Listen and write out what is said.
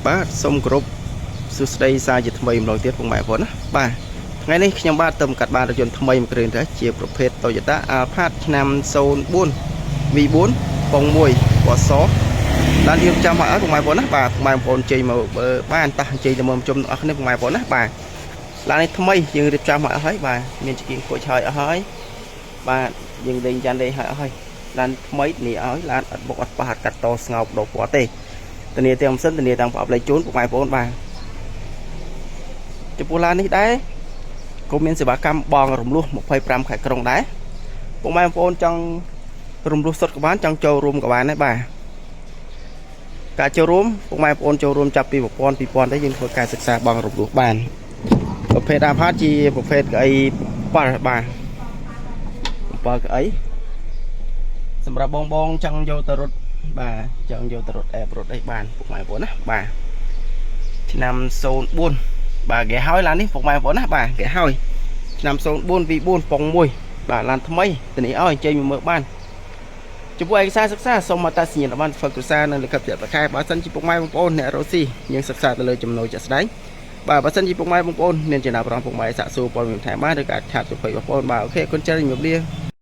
បាទសូមគោរពសួស្តីសាជាថ្មីម្ដងទៀតពុកម៉ែបងប្អូនណាបាទថ្ងៃនេះខ្ញុំបាទទៅកាត់បានរថយន្តថ្មីមួយគ្រឿងដែរជាប្រភេទ Toyota Alphard ឆ្នាំ04 V4 ប៉ុង1ពណ៌សឡានរៀបចំឲ្យពុកម៉ែបងប្អូនណាបាទពុកម៉ែបងប្អូនជ័យមកបើបានតោះអញ្ជើញទៅមើលជុំទាំងអស់គ្នាពុកម៉ែបងប្អូនណាបាទឡាននេះថ្មីយើងរៀបចំឲ្យអស់ហើយបាទមានចង្គៀងខូចហើយអស់ហើយបាទយើងលេងយ៉ាន់លេងឲ្យអស់ហើយឡានថ្មីនេះឲ្យឡានអត់បុកអត់ប៉ះអត់កាត់តស្ងោបដោពណ៌ទេធានាទាំងម៉ាស៊ីនធានាទាំងប្រអប់លេខជូនពុកម៉ែបងប្អូនបាទចំពោះឡាននេះដែរក៏មានសេវាកម្មបងរំលោះ25ខែក្រុងដែរពុកម៉ែបងប្អូនចង់រំលោះសុទ្ធក៏បានចង់ចូលរួមក៏បានដែរបាទការចូលរួមពុកម៉ែបងប្អូនចូលរួមចាប់ពី1000 2000ទៅយើងធ្វើការសិក្សាបងរំលោះបានប្រភេទ Alphard ជាប្រភេទកៅអី7បាទ7កៅអីសម្រាប់បងបងចង់យកទៅរត់បាទចង់យកទៅរត់អែបរត់អីបានពុកម៉ែបងប្អូនណាបាទឆ្នាំ04បាទគេហើយឡាននេះពុកម៉ែបងប្អូនណាបាទគេហើយឆ្នាំ04 V4 ប៉ុង1បាទឡានថ្មីទៅនេះឲ្យចេញមកមើលបានចំពោះឯកសារសិក្សាសូមអត្តសញ្ញាណប័ណ្ណធ្វើគ្រួសារនិងលិខិតជាប្រខែបើសិនជាពុកម៉ែបងប្អូនអ្នករស់ស៊ីយើងសិក្សាទៅលើចំណូលជាក់ស្ដែងបាទបើសិនជាពុកម៉ែបងប្អូនមានចំណាប់អារម្មណ៍ពុកម៉ែសាកសួរព័ត៌មានបន្ថែមបានឬក៏អាច chat ទៅ page បងប្អូនបាទ OK អរគុណច្រើនជំរាបលា។